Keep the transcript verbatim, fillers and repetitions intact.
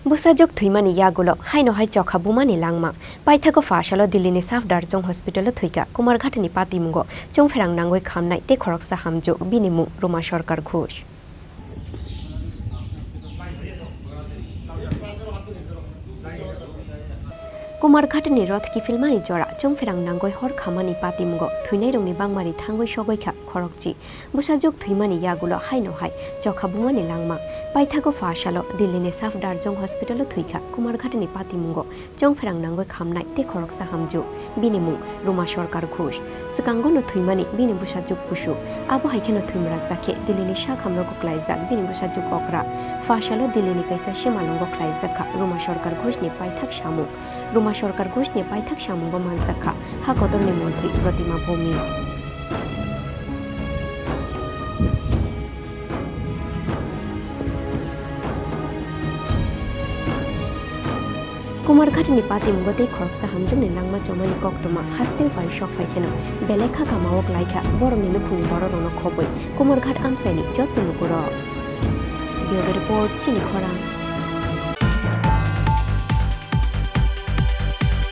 Bwsajwk thwimani yagulo haino hai chokha bumani langma. Paithago pha salo Dillini Safdarjung Hospital-o thwikha Kumarghatini patimungo chongpherang nangwi khamnai tei khoroksa hamjwk, bini mung Ruma Sarkar Ghosh. Kumarghatini roth kiphilmani jora chongpherang nangwi hor khamani patimungo thwinairokni bangmari thangwi sogwi kha khorokchi. Bwsajwk thwimani yagulo haino hai chokha bumani langma. Paithago pha salo Dillini Safdarjung Hospital-o thwikha Kumarghatini patimungo chongpherang nangwi khamnai tei khoroksa hamjwk, bini mung Ruma Sarkar Ghosh. Swkango no thwimani bini bwsajwk busu. Abo hai kheno thwimra jakhe Dillini sak hamrogo klaijak bini bwsajwk okra. Pha salo Dillini kaisa simalwngo khlaijak kha Ruma Sarkar Ghoshni paithak samung. Ruma Sarkar Ghoshni paithak samungo manjak kha ha kotorni montri Protima Bhowmik. Kumarghatini patimungo tei khoroksa hamjwkni langma chomani koktwma hasteo pai sok phai kheno belai kha kamao klaikha borokni nukhungni bororokno khobwi Kumarghat amchaini joto lukurok. Bureau Report, Chini Khorang.